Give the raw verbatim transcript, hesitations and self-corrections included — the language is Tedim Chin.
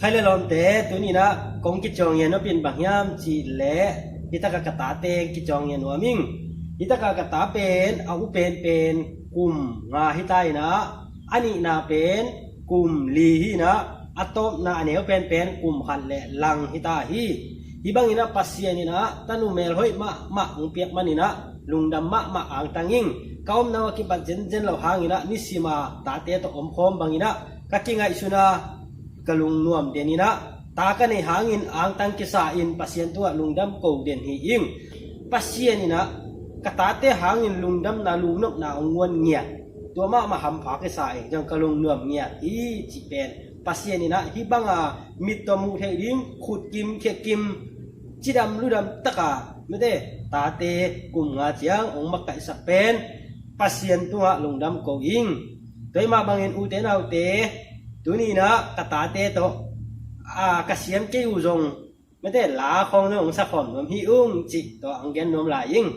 Hai le lawmte, tuni-in ah kong kiciawng ngiat nop in bang hiam cih leh, hi takah ka tate kiciawng ngiat nuam ing. Hi takah ka ta pen a u penpen kum nga hi ta in ah, a nihna pen kum li hi in ah, a tawpna a neu penpen kum khat le lang hi ta hi. Hih bangin ah Pasian in ah tanu melhoih mahmah hong piak manin ah lungdam mahmah angtang ing. Ka omna uh a kibat zenzen loh hangin ah nisim a tate tawh omkhawm bangin ah ka kingaihsun a, ka lungnuam den in ah, ta ka neih hangin angtang kisa in Pasian tungah lungdam ko den hi ing. Pasian in ah ka tate hangin lungdamna lungnopna hong guan ngiat, tua mahmah hampha kisa ing. Ciang ka lungnuam ngiat hi cih pen Pasian in ah hih banga mit tawh muh theih ding, khut kim khia kim, cidam ludam taka, mate, tate kum nga ciang hong makaihsak pen Pasian tungah lungdam ko ing. Tua ahih mah bangin ute naute, tuni-in ah ka tate tawh a ka siam kei uh zong, mate, la khawng zong hong sa khawm nuam hi ung cih tua hong gen nuam lai ing.